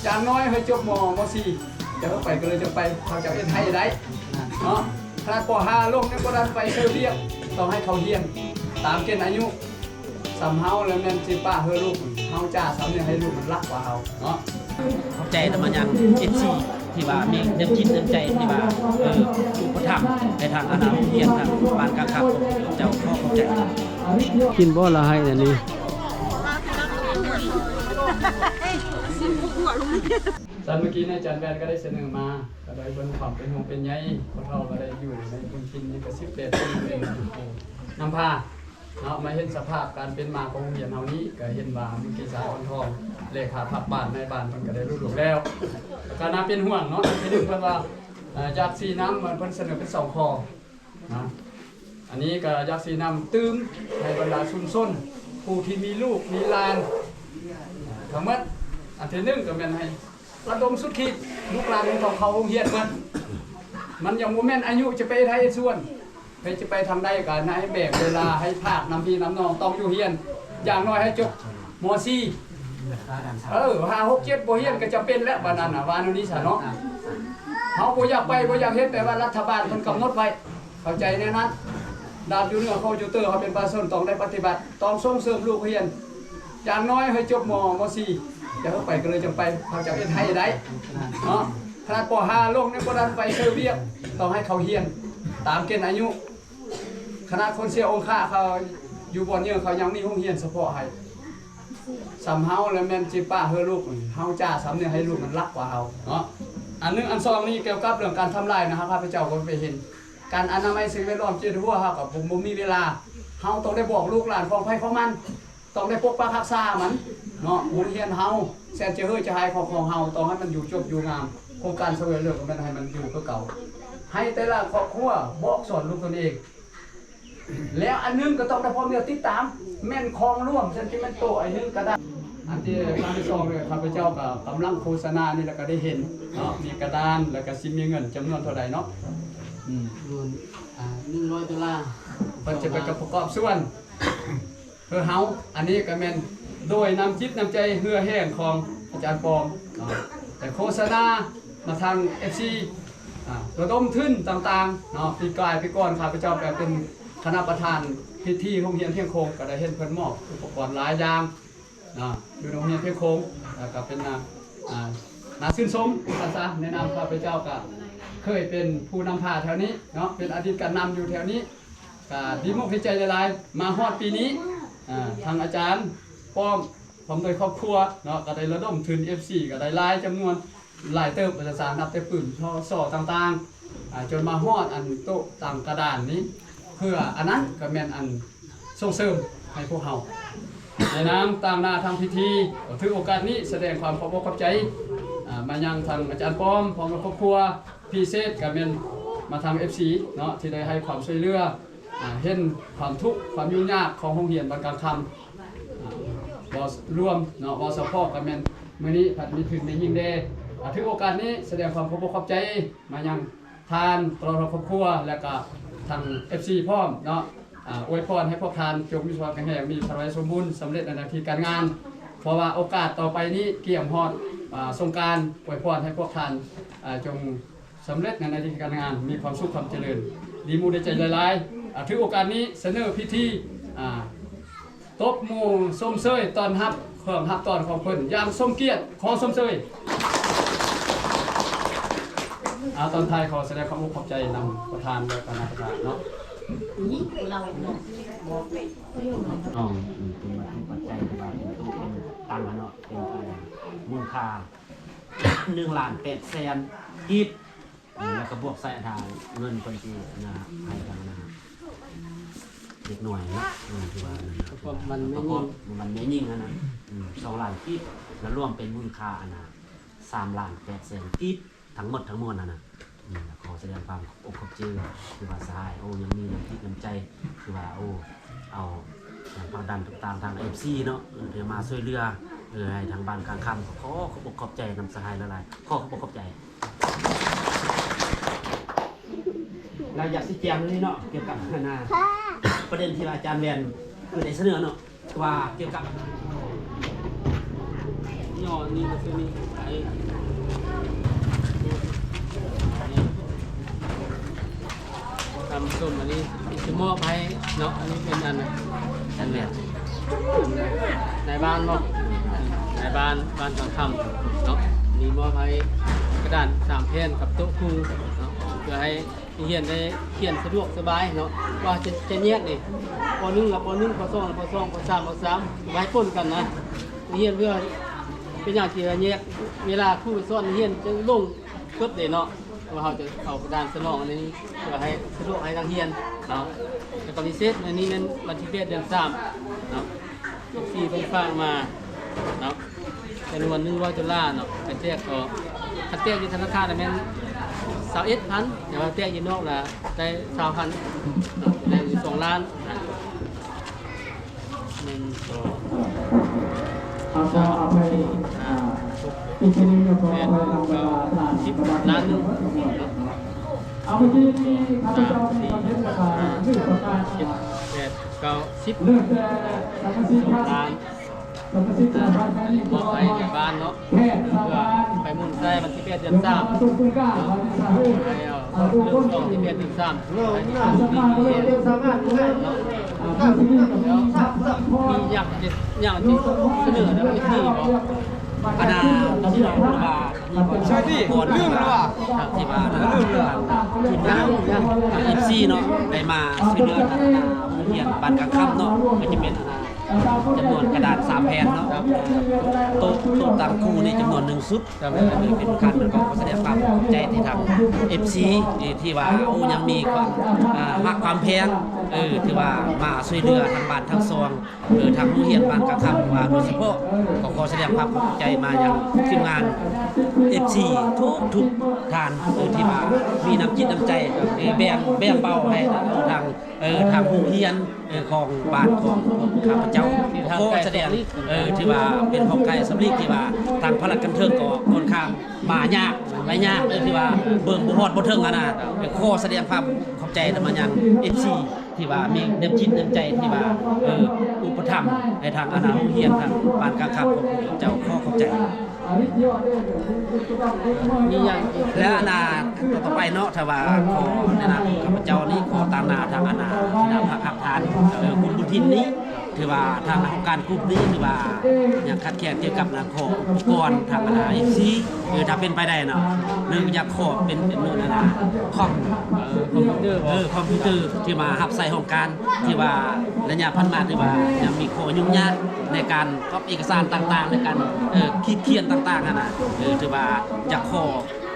ຢ່າງໜ້ອຍໃຫ້ຈົບ ມ.ສີ່ ຈະເຮັດໄປກໍເລີຍຈະໄປ ເຂົາຈະເຮັດໃຫ້ໄດ້ເນາະ. ຂະໜາດ ປໍຫ້າ ລົງຍັງບໍ່ທັນໄປເຊີວຽກ ຕ້ອງໃຫ້ເຂົາຮຽນຕາມເກນອາຍຸ. ສ່ຳເຮົາແລ້ວແມ່ນຊິປະເຮີລູກ ເຮົາຈ້າສ່ຳນີ້ໃຫ້ລູກມັນລັກກວ່າເຮົາເນາະ. ຂອບໃຈນຳມາຍັງ ເອັຟຊີ ທີ່ວ່າມີນ້ຳຈິດນ້ຳໃຈທີ່ວ່າ ເອີ ອຸປະຖຳໃຫ້ທາງອະນາໂຮງຮຽນ ທາງບ້ານກາງຄຳ ຂອງເຈົ້າ. ຂໍຂອບໃຈ. ກິນບໍ່ລະໄຫ້ອັນນີ້. ຊັ້ນເມື່ອກີ້ນາຍຈັນແວ່ນກໍໄດ້ສະເໜີມາ ກໍໄດ້ເບິ່ງຄວາມເປັນຫ່ວງເປັນໃຍ ພໍ່ເຖົ້າກໍໄດ້ຢູ່ໃນພື້ນຖິ່ນນີ້ກໍສິບແປດປີ ເປັນນຳພາເນາະ ມາເຫັນສະພາບການເປັນມາຂອງໂຮງຮຽນເຮົານີ້ ກໍເຫັນວ່າມີກິດສາອ່ອນທອງ ເລຂາພັກບ້ານນາຍບ້ານເພິ່ນກໍໄດ້ລຸດລົງແລ້ວ ກໍໜ້າເປັນຫ່ວງເນາະ. ອັນທີໜຶ່ງເພິ່ນວ່າ ເອີ ຢາກສີນ້ຳ ເພິ່ນສະເໜີເປັນສອງຂໍ້ ນະ ອັນນີ້ກໍຢາກຊີ້ນຳຕື່ມໃຫ້ບັນດາຊຸມຊົນ ຜູ້ທີ່ມີລູກມີຫຼານທັງໝົດ. ອັນທີໜຶ່ງກໍແມ່ນໃຫ້ລະດົມສຸດຂີດ ລູກຫຼານຂອງເຂົາເຂົ້າໂຮງຮຽນໝົດ. ມັນຍັງບໍ່ແມ່ນອາຍຸຈະໄປເຮັດໄຮ່ເຮັດສວນ ໃຜຈະໄປທາງໃດກໍໃຫ້ແບ່ງເວລາໃຫ້ພາກນຳພີ່ນຳນ້ອງ ຕ້ອງຢູ່ຮຽນ ຢ່າງໜ້ອຍໃຫ້ຈົບ ມ.ສີ່ ເອີ ຫ້າ ຫົກ ເຈັດ ບໍ່ຮຽນກໍຈຳເປັນແລ້ວ ບາດນັ້ນນະ ວ່າແນວນີ້ຊະເນາະ. ເຮົາບໍ່ຢາກໄປ ບໍ່ຢາກເຮັດ ແຕ່ວ່າລັດຖະບານເພິ່ນກຳນົດໄວ້ ເຂົ້າໃຈແນວນັ້ນ. ດາບຢູ່ເໜືອຄອມພິວເຕີ ເຮົາເປັນປະຊາຊົນຕ້ອງໄດ້ປະຕິບັດ ຕ້ອງສົ່ງເສີມລູກຮຽນ ຢ່າງໜ້ອຍໃຫ້ຈົບ ມ.ສີ່ ຈະເຮັດໄປກໍເລີຍຈະໄປ ເຂົາຈະເຮັດໃຫ້ໄດ້ເນາະ. ຂະໜາດ ປໍຫ້າ ລົງຍັງບໍ່ທັນໄປເຊີວຽກ ຕ້ອງໃຫ້ເຂົາຮຽນຕາມເກນອາຍຸ. ຂະໜາດຄົນເສຍອົງຄະເຂົາຢູ່ບ່ອນເຍິງ ເຂົາຍັງມີໂຮງຮຽນສະເພາະໃຫ້ ສ່ຳເຮົາແລ້ວແມ່ນຊິປະເຮີລູກ ເຮົາຈ້າສ່ຳນີ້ໃຫ້ລູກມັນລັກກວ່າເຮົາເນາະ. ອັນໜຶ່ງ ອັນສອງນີ້ກ່ຽວກັບເລື່ອງການທຳລາຍນະ ຂ້າພະເຈົ້າກໍໄປເຫັນ ການອະນາໄມສິ່ງແວດລ້ອມ ເຈັດຫົວ ເຮົາກໍບໍ່ ບໍ່ມີເວລາ ເຮົາຕ້ອງໄດ້ບອກລູກຫຼານຂອງໃຜຂອງມັນ ຕ້ອງໄດ້ປົກປັກຮັກສາມັນເນາະ. ໂຮງຮຽນເຮົາແສນຈະເຮີຈະຫາຍຂອງ ຂອງເຮົາ ຕ້ອງໃຫ້ມັນຢູ່ຈົບຢູ່ງາມ. ໂຄງການຊ່ວຍເຫຼືອກໍແມ່ນໃຫ້ມັນຢູ່ຄືເກົ່າ ໃຫ້ແຕ່ລະຄອບຄົວບອກສອນລູກຕົນເອງ. ແລ້ວອັນໜຶ່ງກໍຕ້ອງໄດ້ພ້ອມດຽວຕິດຕາມ ແມ່ນຂອງລວມ Sentimental ອັນໜຶ່ງກໍໄດ້. ອັນທີ່ ອັນທີສອງເລີຍ ຂ້າພະເຈົ້າກໍກຳລັງໂຄສະນານີ້ ແລ້ວກໍໄດ້ເຫັນເນາະ ມີກະດານ ແລ້ວກໍຊິມີເງິນຈຳນວນເທົ່າໃດເນາະ ອືມ ຈຳນວນ ອ່າ ໜຶ່ງຮ້ອຍໂດລາ ເພິ່ນຈະໄປປະກອບສ່ວນ ເພື່ອເຮົາ. ອັນນີ້ກໍແມ່ນໂດຍນ້ຳຈິດນ້ຳໃຈເຫື່ອແຮງຂອງອາຈານປອມເນາະ ແຕ່ໂຄສະນາມາທາງ ເອັຟຊີ ອ່າ ລະດົມທຶນຕ່າງໆເນາະ. ປີກາຍ ປີກ່ອນ ຂ້າພະເຈົ້າໄປເປັນຄະນະປະທານພິທີໂຮງຮຽນພຽງໂຂງ ກໍໄດ້ເຫັນເພິ່ນມອບອຸປະກອນຫຼາຍຢ່າງເນາະ ຢູ່ໂຮງຮຽນພຽງໂຂງ ແລ້ວກໍເປັນໜ້າ ອ່າ ໜ້າຊື່ນຊົມວ່າຊັ້ນຊະ. ໃນນາມຂ້າພະເຈົ້າກໍເຄີຍເປັນຜູ້ນຳພາແຖວນີ້ເນາະ ເປັນອະດີດການນຳຢູ່ແຖວນີ້ ກໍດີມຸກດີໃຈຫຼາຍໆ ມາຮອດປີນີ້ ອ່າ ທາງອາຈານປ້ອມ ພ້ອມດ້ວຍຄອບຄົວເນາະ ກໍໄດ້ລະດົມທຶນ ເອັຟຊີ ກໍໄດ້ຫຼາຍຈຳນວນ ຫຼາຍເຕີບ ວ່າຊັ້ນຊະ ນັບແຕ່ປືນ ຊໍ່ຕ່າງໆ ອ່າ ຈົນມາຮອດອັນໂຕະຕັ່ງກະດານນີ້ ເພື່ອອັນນັ້ນກໍແມ່ນອັນສົ່ງເສີມໃຫ້ພວກເຮົາ. ໃນນາມຕາງໜ້າທາງພິທີ ກໍຖືໂອກາດນີ້ສະແດງຄວາມຂອບອົກຂອບໃຈ ອ່າ ມາຍັງທາງອາຈານປ້ອມ ພ້ອມດ້ວຍຄອບຄົວ ພິເສດກໍແມ່ນມາທາງ ເອັຟຊີ ເນາະ ທີ່ໄດ້ໃຫ້ຄວາມຊ່ວຍເຫຼືອ ອ່າ ເຫັນຄວາມທຸກຄວາມຫຍຸ້ງຍາກຂອງໂຮງຮຽນບ້ານກາງຄຳ ອ່າ ເວົ້າລວມເນາະ ເວົ້າສະເພາະກໍແມ່ນມື້ນີ້ພັດມີທຶນໄດ້ຍິ່ງແດ່. ອ່າ ຖືໂອກາດນີ້ສະແດງຄວາມຂອບອົກຂອບໃຈມາຍັງທ່ານຕະຫຼອດຄອບຄົວ ແລະກະທາງ ເອັຟຊີ ພ້ອມເນາະ. ອ່າ ອວຍພອນໃຫ້ພວກທ່ານຈົ່ງມີສຸຂະພາບແຂງແຮງ ມີພະລາຍສົມບູນ ສຳເລັດໃນໜ້າທີ່ການງານ ເພາະວ່າໂອກາດຕໍ່ໄປນີ້ກຽມຮອດ ອ່າ ສົງການ ອວຍພອນໃຫ້ພວກທ່ານ ອ່າ ຈົ່ງ ສຳເລັດໃນໜ້າທີ່ການງານ ມີຄວາມສຸກຄວາມຈະເລີນ ດີມຸກດີໃຈຫຼາຍໆ. ອ່າ ຖືໂອກາດນີ້ສະເໜີພິທີ ອ່າ ຕົບມືຊົມເຊີຍຕ້ອນຮັບເຄື່ອງຮັບຕ້ອນຂອງເພິ່ນຢ່າງສົມກຽດ ຂໍຊົມເຊີຍ. ອ່າ ຕອນທ້າຍຂໍສະແດງຄວາມອົກຂອບໃຈນຳປະທານ ແລະ ຄະນະປະທານເນາະ. ນ້ອງເປັນວັດຖຸປັດໄຈ ທີ່ວ່າເປັນຕູ້ເປັນຕັງເນາະ ເປັນມູນຄ່າ ໜຶ່ງລ້ານແປດແສນກີບ ແລ້ວກໍບວກໃສ່ອັນເງິນເພິ່ນທີ່ອັນນ່າໃຫ້ທາງອັນນ່າເດັກນ້ອຍເນາະ ເອີ ທີ່ວ່າອັນນັ້ນນະ ປະກອບ ປະກອບ ມັນແມ່ຍິງ ມັນແມ່ຍິງຫັ້ນນະ ອືມ ສອງລ້ານກີບ ແລ້ວລວມເປັນມູນຄ່າອັນນ່າສາມລ້ານແປດແສນກີບ ທັງໝົດທັງມວນຫັ້ນນະ. ອືມ ຂໍສະແດງຄວາມຂອບອົກຂອບໃຈ ທີ່ວ່າສະຫາຍ ໂອ້ ຍັງມີນ້ຳຈິດນ້ຳໃຈ ທີ່ວ່າ ໂອ້ ເອົາ ການຜັກດັນຕ່າງໆ ທາງ ເອັຟຊີ ເນາະ ເອີ ທີ່ມາຊ່ວຍເຫຼືອ ເອີ ໃຫ້ທາງບ້ານກາງຄຳ ຂໍຂອບອົກຂອບໃຈນຳສະຫາຍຫຼາຍໆ ຂໍຂອບອົກຂອບໃຈ. ລະຢາກຊີ້ແຈງນີ້ເນາະ ກ່ຽວກັບອັນນ່າ ປະເດັນທີ່ວ່າອາຈານແວ່ນເພິ່ນໄດ້ສະເໜີເນາະ ວ່າກ່ຽວກັບ ຍໍນີ້ກໍຄືນີ້ໄປ ທ່ານຜູ້ຊົມ ອັນນີ້ຊິມອບໃຫ້ເນາະ ອັນນີ້ເປັນອັນ ອັນນາຍບ້ານເນາະ ນາຍບ້ານ ບ້ານກາງຄຳເນາະ ນີ້ມອບໃຫ້ກະດານສາມແຜ່ນກັບໂຕະຄູ່ເນາະ ເພື່ອໃຫ້ ນັກຮຽນໄດ້ຂຽນສະດວກສະບາຍເນາະ ວ່າຈະ ຈະແຍກນີ້ ປໍໜຶ່ງລະປໍໜຶ່ງ ປໍສອງລະປໍສອງ ປໍສາມລະປໍສາມ ໄວ້ປົນກັນນະ ນັກຮຽນເພື່ອເປັນຫຍັງທີ່ວ່າແຍກ ເວລາຄູໄປສອນ ນັກຮຽນຈະຫຼົງເກີບເດ້ເນາະ ເພາະວ່າເຮົາຈະເອົາກະດານສະໜອງອັນນີ້ ເພື່ອໃຫ້ສະດວກໃຫ້ນັກຮຽນເນາະ ແລ້ວກໍພິເສດ ອັນນີ້ແມ່ນວັນທີແປດເດືອນສາມເນາະ ເອັຟຊີເພິ່ນຝາກມາເນາະ ຈຳນວນໜຶ່ງຮ້ອຍໂດລາເນາະ ໄປແຈກກໍ ຄັນແຈກຢູ່ທະນາຄານນະແມ່ນຊາວເອັດພັນ ແຕ່ວ່າແຈກຢູ່ນອກລະໄດ້ຊາວພັນເນາະ ໄດ້ຢູ່ສອງລ້ານ ໜຶ່ງ ສອງ ສາມ ສີ່ ຫ້າ ຫົກ ເຈັດ ແປດ ເກົ້າ ສິບ ລ້ານໜຶ່ງ ສອງ ສາມ ສີ່ ຫ້າ ຫົກ ເຈັດ ແປດ ເກົ້າ ສິບ ສອງລ້ານ ມອບໃຫ້ແມ່ບ້ານເນາະ ເພື່ອໄປໝູນໃຊ້ວັນທີແປດເດືອນສາມເນາະ ໃຫ້ເອົາເລີ່ມສອງວັນທີແປດເດືອນສາມ ໃຫ້ມີເນາະ ມີຢາກຈະ ຫຍັງຈະສະເໜີນຳເອັຟຊີບໍ່? ອັນນ່າ ກໍຊິບອກວ່າ ສະຫວັດດີ ລືມແລ້ວວ່າ ທີ່ວ່າ ລືມແລ້ວ ທີມງານ ເອັຟຊີເນາະ ໄດ້ມາຊ່ວຍເຫຼືອທາງໂຮງຮຽນບ້ານກາງຄຳເນາະ ກໍຈະເປັນ ອັນນ່າ ຈຳນວນກະດານສາມແຜ່ນເນາະ ໂຕະ ໂຕະຕັ່ງຄູ່ນີ້ຈຳນວນໜຶ່ງຊຸດ ເປັນການ ເປັນການຂໍສະແດງຄວາມຂອບໃຈທີ່ທາງເອັຟຊີ ທີ່ວ່າ ໂອ້ ຍັງມີຄວາມ ອ່າ ຮັກຄວາມແພງ ເອີ ທີ່ວ່າມາຊ່ວຍເຫຼືອທາງບ້ານທາງຊ່ອງ ເອີ ທາງໂຮງຮຽນບ້ານກາງຄຳ ວ່າໂດຍສະເພາະ ກໍຂໍສະແດງຄວາມຂອບໃຈມາຍັງທີມງານເອັຟຊີທຸກໆທ່ານ ເອີ ທີ່ວ່າມີນ້ຳຈິດນ້ຳໃຈ ເອີ ແບ່ງ ແບ່ງເບົາໃຫ້ທາງ ເອີ ທາງໂຮງຮຽນ ເອີ ຂອງບ້ານຂອງຂ້າພະເຈົ້າ ກໍຂໍສະແດງ ເອີ ຖືວ່າເປັນຂອງໄກສຳລິກ ທີ່ວ່າທາງພາກລັດຂັ້ນເທິງກໍຂ້ອນຂ້າງມາຍາກ ໄປຍາກ ເອີ ທີ່ວ່າເບິ່ງບໍ່ຮອດບໍ່ເຖິງຫັ້ນນະ ເອີ ຂໍສະແດງຄວາມຂອບໃຈນຳມາຍັງເອັຟຊີ ທີ່ວ່າມີນ້ຳຈິດນ້ຳໃຈທີ່ວ່າ ເອີ ອຸປະຖຳໃຫ້ທາງ ອັນນ່າ ໂຮງຮຽນ ທາງບ້ານກາງຄຳຂອງພວກເຈົ້າ ຂໍຂອບໃຈ. ມີຫຍັງອີກ? ແລະ ອັນນ່າ ຕໍ່ໄປເນາະ ຖ້າວ່າຂໍໃນນາມຂອງຂ້າພະເຈົ້ານີ້ ຂໍຕາງໜ້າທາງ ອັນນ່າ ຄະນະພັກຮາກຖານ ເອີ ກຸ່ມບຸນຖິ່ນນີ້ ຖືວ່າທາງຫ້ອງການກຸ່ມນີ້ ຖືວ່າຍັງຂາດແຄນກ່ຽວກັບ ນະ ຂໍອຸປະກອນທາງ ອັນນ່າ ເອັຟຊີ ເອີ ຖ້າເປັນໄປໄດ້ເນາະ ໜຶ່ງ ຢາກຂໍເປັນ ເປັນ ອັນນ່າ ຄອມ ເອີ ຄອມພິວເຕີ ເອີ ຄອມພິວເຕີ ທີ່ມາຮັບໃຊ້ຫ້ອງການ ທີ່ວ່າໄລຍະຜ່ານມາ ຖືວ່າຍັງມີຂໍ້ຫຍຸ້ງຍາກໃນການກອບເອກະສານຕ່າງໆ ໃນການ ເອີ ຂີດຂຽນຕ່າງໆ ຫັ້ນນະ ເອີ ຖືວ່າຢາກຂໍ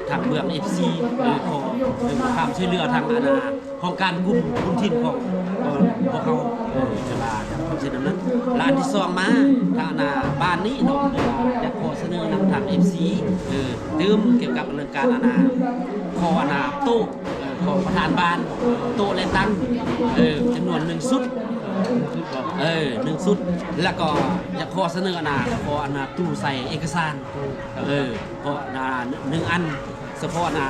ທາງເບື້ອງເອັຟຊີ ເອີ ຂໍ ເອີ ຄວາມຊ່ວຍເຫຼືອທາງ ອັນນ່າ ຫ້ອງການກຸ່ມ ກຸ່ມຖິ່ນຂອງ ເອີ ພວກເຮົາ ເອີ ຖືວ່າຢາກຂໍເຊີນນຳນັ້ນ ແລະ ອັນທີສອງມາ ທາງ ອັນນ່າ ບ້ານນີ້ເນາະ ຖືວ່າຢາກຂໍສະເໜີນຳທາງເອັຟຊີ ເອີ ຕື່ມກ່ຽວກັບເລື່ອງການ ອັນນ່າ ຂໍ ອັນນ່າ ໂຕະ ເອີ ຂອງປະທານບ້ານ ໂຕະ ແລະ ຕັ່ງ ເອີ ຈຳນວນໜຶ່ງຊຸດ ເອີ ໜຶ່ງຊຸດ ແລ້ວກໍຢາກຂໍສະເໜີ ອັນນ່າ ຂໍ ອັນນ່າ ຕູ້ໃສ່ເອກະສານ ເອີ ເພາະ ອັນນ່າ ໜຶ່ງອັນ ສະເພາະ ອັນນ່າ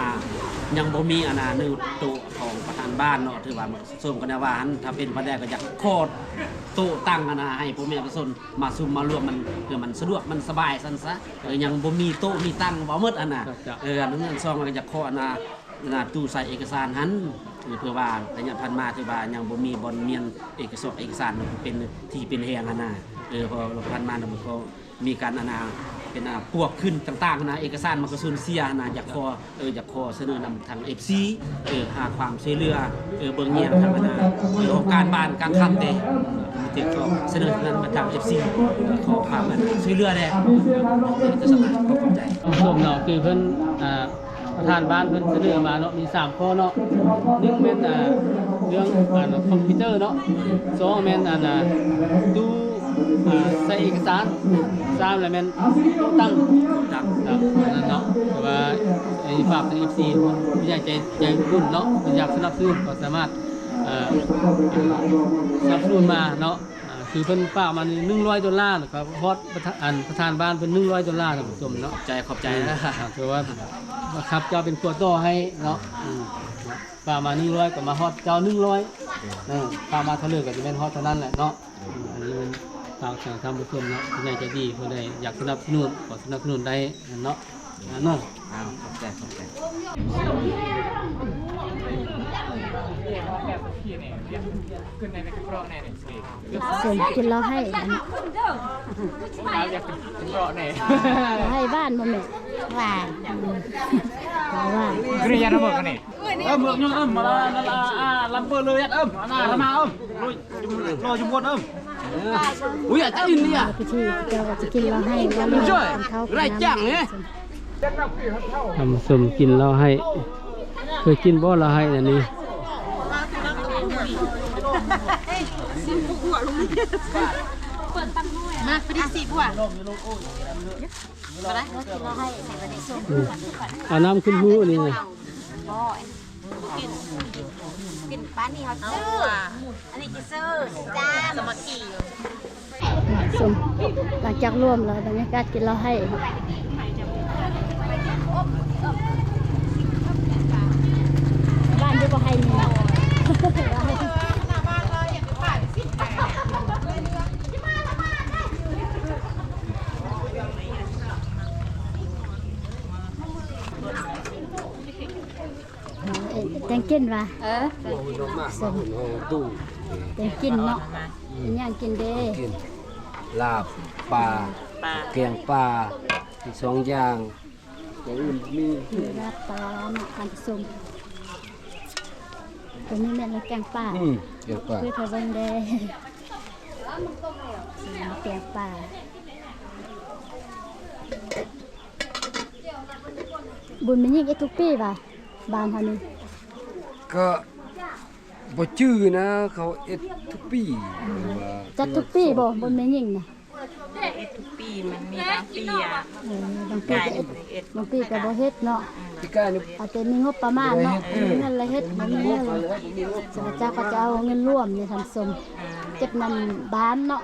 ຍັງບໍ່ມີ ອັນນ່າ ໜຶ່ງໂຕະຂອງປະທານບ້ານເນາະ ຖືວ່າມັນສົມກັນວ່າຫັ້ນ ຖ້າເປັນໄປໄດ້ກໍຢາກຂໍໂຕະຕັ່ງ ອັນນ່າ ໃຫ້ພໍ່ແມ່ປະຊາຊົນມາຊຸມມາລວມ ມັນ ເພື່ອມັນສະດວກມັນສະບາຍຊັ້ນຊະ ເອີ ຍັງບໍ່ມີໂຕະມີຕັ່ງ ເວົ້າໝົດ ອັນນ່າ ເອີ ອັນໜຶ່ງ ອັນສອງ ກໍຢາກຂໍ ອັນນ່າ ອັນນ່າ ຕູ້ໃສ່ເອກະສານຫັ້ນ ເພື່ອວ່າໄລຍະຜ່ານມາຖືວ່າຍັງບໍ່ມີບ່ອນມ້ຽນເອກະສອກເອກະສານເປັນທີ່ເປັນແຫ່ງຫັ້ນນະ ເອີ ເພາະວ່າຜ່ານມາມັນກໍມີການ ອັນນ່າ ເປັນ ອັນນ່າ ປວກຂຶ້ນຕ່າງໆຫັ້ນນະ ເອກະສານມັນກໍສູນເສຍຫັ້ນນະ ຢາກຂໍ ເອີ ຢາກຂໍສະເໜີນຳທາງເອັຟຊີ ເອີ ຫາຄວາມຊ່ວຍເຫຼືອ ເອີ ເບິ່ງແຍງທາງ ອັນນ່າ ເອີ ອົງການບ້ານກາງຄຳເດ້ ເອີ ຈະຂໍສະເໜີນຳທາງເອັຟຊີ ຂໍຄວາມ ອັນ ຊ່ວຍເຫຼືອແດ່ ເອີ ຈະສະບາຍ ຂໍຂອບໃຈ ສົມເນາະ ຄືເພິ່ນ ອ່າ ປະທານບ້ານເພິ່ນສະເໜີມາເນາະ ມີສາມຂໍ້ເນາະ ໜຶ່ງແມ່ນ ອ່າ ເລື່ອງ ອ່າ ຄອມພິວເຕີເນາະ ສອງແມ່ນ ອັນນ່າ ຕູ້ ອ່າ ໃສ່ເອກະສານ ສາມລະແມ່ນຕູ້ຕັ່ງ ຕູ້ຕັ່ງເນາະ ແຕ່ວ່າ ອັນນີ້ຝາກເອັຟຊີ ຜູ້ໃຫຍ່ໃຈ ໃຈບຸນເນາະ ເພິ່ນຢາກສະໜັບສະໜູນ ກໍສາມາດ ເອີ ສະໜັບສະໜູນມາເນາະ. ອ່າ ຄືເພິ່ນຝາກມານີ້ໜຶ່ງຮ້ອຍໂດລາ ແລ້ວກໍຮອດປະທານ ອັນ ປະທານບ້ານເພິ່ນໜຶ່ງຮ້ອຍໂດລາ ທ່ານຜູ້ຊົມເນາະ ຂອບໃຈ ຂອບໃຈ ອືມ ອ່າ ຖືວ່າຂ້າພະເຈົ້າເປັນຄົນຕໍ່ໃຫ້ເນາະ ອືມ ຝາກມາໜຶ່ງຮ້ອຍ ກໍມາຮອດເຈົ້າໜຶ່ງຮ້ອຍ ເອີ ຝາກມາເທົ່າໃດກໍຈະແມ່ນຮອດເທົ່ານັ້ນແຫຼະເນາະ ອືມ ອັນນີ້ມັນ ຝາກເຖິງທ່ານຜູ້ຊົມເນາະ ຜູ້ໃຫຍ່ໃຈດີຜູ້ໃດຢາກສະໜັບສະໜູນ ກໍສະໜັບສະໜູນໄດ້ເນາະ ເນາະ. ອ້າວ ຂອບໃຈ ຂອບໃຈ. ສົມກິນເຫຼົ້າໄຮ້ ເຫຼົ້າໄຮ້ຫວານບໍ່ແມ່? ຫວານ ຫວານ ຄືໄດ້ຍານະເບີກອັນນີ້. ເອີ ເມືອກຍອງເອີມ ມາລາ ມາລາ ອ່າ ລຳເບີເລີຍເອີມ ອານາ ລະມາເອີມ ໂລຍ ໂລຍຈຸມວົນເອີມ. ອຸ້ຍ ອາຈານອິນເດຍ ພິທີເຈົ້າກໍຈະກິນເຫຼົ້າໄຮ້ ກິນເຫຼົ້າໄຮ້ ກິນເຫຼົ້າໄຮ້ ທ່ານຜູ້ຊົມກິນເຫຼົ້າໄຮ້ ເຄີຍກິນບໍ່ເຫຼົ້າໄຮ້ອັນນີ້? ມາ ພໍດີຊິບົວ. ອືມ ເອົານ້ຳຂຶ້ນຫູນີ້ນະ. ບໍ່ ອັນນີ້ບໍ່ກິນ ກິນປານນີ້ເຮົາຊື້ ອັນນີ້ຊິຊື້ ຈ້າ ສາມັກຄີ. ສົມ ຫຼັງຈາກລວມແລ້ວ ບັນຍາກາດກິນເຫຼົ້າໄຮ້ ບ້ານຢູ່ບໍ່ໄຮ່ນີ້ເນາະ. ແຕງກິນຫວາ? ເອີ ແຕງກິນເນາະ. ເປັນຫຍັງກິນເດ? ລາບປາ ແກງປາ ມີສອງຢ່າງ ຢ່າງອື່ນມີ ລາບປາເນາະ ທ່ານຜູ້ຊົມ. ຕົວນີ້ແມ່ນແກງປາ ອືມ ແກງປາ ຄືເຂົາເບິ່ງເດ ແກງປາ. ບຸນແມ່ຍິງເຮັດທຸກປີຫວາ ບ້ານເຮົານີ້? ກໍບໍ່ຈື່ນະ ເຂົາເຮັດທຸກປີ. ອືມ ຈັດທຸກປີບໍ່ບຸນແມ່ຍິງນະ? ເຮັດທຸກປີ ມັນມີບາງປີອະ ເອີ ບາງປີກໍເຮັດ ບາງປີກໍບໍ່ເຮັດເນາະ. ອືມ ປີກາຍນີ້ອາດຈະມີງົບປະມານເນາະ ເອີ ມີເງິນລະເຮັດ ບໍ່ມີເງິນລະ ເຂົາເຈົ້າກໍຈະເອົາເງິນລວມນີ້ທ່ານຜູ້ຊົມ ເກັບນຳບ້ານເນາະ.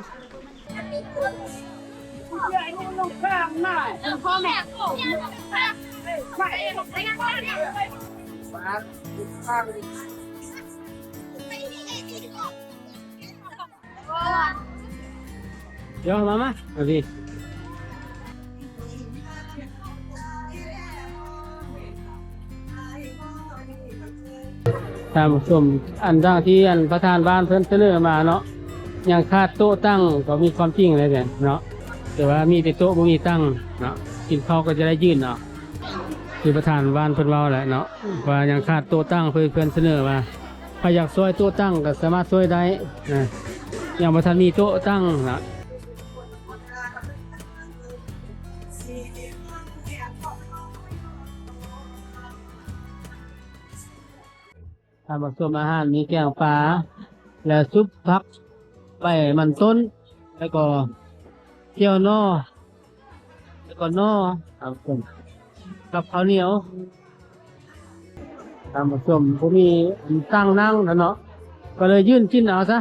ເດີ ມາ ມາ ເອົາດີ. ທ່ານຜູ້ຊົມ ອັນດັ່ງທີ່ອັນປະທານບ້ານເພິ່ນສະເໜີມາເນາະ ຍັງຂາດໂຕະຕັ່ງ ກໍມີຄວາມຈິງເລີຍເນາະ ແຕ່ວ່າມີແຕ່ໂຕະບໍ່ມີຕັ່ງເນາະ ກິນເຂົ້າກໍຈະໄດ້ຢືນເນາະ ຄືປະທານບ້ານເພິ່ນເວົ້າແຫຼະເນາະ ວ່າຍັງຂາດໂຕະຕັ່ງ ເພິ່ນ ເພິ່ນສະເໜີວ່າ ໃຜຢາກຊ່ວຍໂຕະຕັ່ງກໍສາມາດຊ່ວຍໄດ້ນະ ຍັງບໍ່ທັນມີໂຕະຕັ່ງນະ. ທ່ານຜູ້ຊົມ ອາຫານມີແກງປາ ແລະ ຊຸບຜັກ ໃບມັນຕົ້ນ ແລ້ວກໍແຈ່ວໜໍ່ ແລ້ວກໍໜໍ່ ກັບເຂົ້າໜຽວ. ທ່ານຜູ້ຊົມ ບໍ່ມີຕັ່ງນັ່ງແລ້ວເນາະ ກໍເລີຍຢືນກິນເອົາຊະ.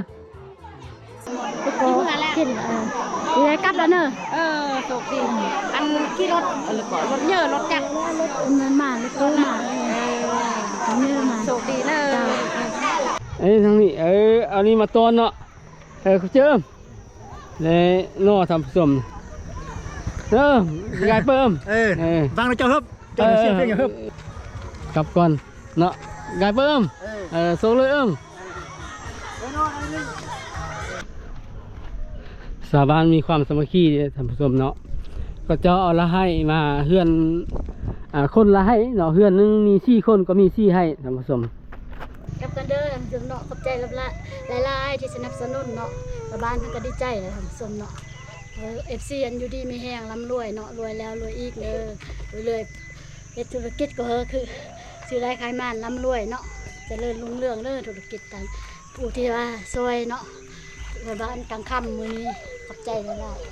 ກິນ ເອີ ໄດ້ກັບແລ້ວເນີ. ເອີ ໂຊກດີ ອັນຂີ່ລົດ ເອີ ລົດເຍີ ລົດຈັກ ລົດອັນນັ້ນມາ ລົດຕູ້ມາ ເອີ ເຍີມາ ໂຊກດີເນີ. ເອີ ທາງນີ້ ເອີ ເອົານີ້ມາຕ້ອນເນາະ. ເອີ ເຈີ ແລະ ເນາະ ທ່ານຜູ້ຊົມ ເອີ ກາຍເປີ້ມ ເອີ ເອີ ຟັງແລ້ວເຈົ້າເຮີບ ເຈົ້າເດີ ເອີ ສຽງເພງເຮີບ ກັບກ່ອນເນາະ ກາຍເປີ້ມ ເອີ ເອີ ໂຊກເລີຍເອີມ. ຊາວບ້ານມີຄວາມສາມັກຄີເດ້ທ່ານຜູ້ຊົມເນາະ ເຂົາເຈົ້າເອົາລະໄຫ້ມາເຮືອນ ອ່າ ຄົນລະໄຫ້ເນາະ ເຮືອນໜຶ່ງມີສີ່ຄົນກໍມີສີ່ໄຫ້ ທ່ານຜູ້ຊົມ. ກັບກັນເດີທ່ານຜູ້ຊົມເນາະ ຂອບໃຈຫຼາຍໆທີ່ສະໜັບສະໜູນເນາະ ຊາວບ້ານເພິ່ນກໍດີໃຈແຫຼະທ່ານຜູ້ຊົມເນາະ. ເອີ ເອັຟຊີ ອັນຢູ່ດີມີແຮງ ລ່ຳລວຍເນາະ ລວຍແລ້ວລວຍອີກເດີ ເລື້ອຍໆ ເຮັດທຸລະກິດກໍຄືຊື້ໄດ້ຂາຍໝານ ລ່ຳລວຍເນາະ ຈະເລີນຮຸ່ງເຮືອງເດີ ທຸລະກິດ ທ່ານຜູ້ທີ່ວ່າຊ່ວຍເນາະ ແບບວ່າອັນກາງຄ່ຳມື້ນີ້ ຂອບໃຈຫຼາຍໆ.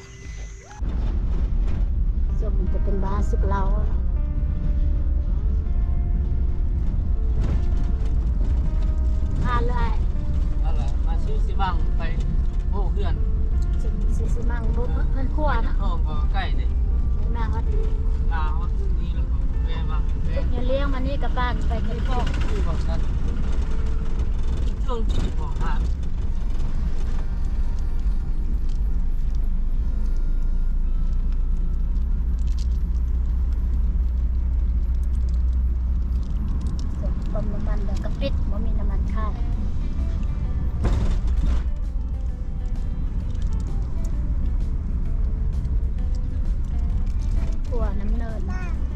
ສ່ວນມັນຈະເປັນບ້ານສຸກເຫຼົ້າ ມາເລີຍ ມາຊິຊິມັງໄປ ໂອ້ ເຮືອນຊິຊິມັງ ເພິ່ນ ເພິ່ນຄົວເນາະ ເພິ່ນຄົວກໍໃກ້ນີ້ ມາຮອດນີ້ ມາຮອດນີ້ແລ້ວກໍແວະມາ ເຮັດຍາລ້ຽງມານີ້ກັບບ້ານໄປເຮືອນພໍ່ ຄືວ່າຊັ້ນ ເທິງທີ່ບໍ່ຫາ. ຂົວນ້ຳເນີນ.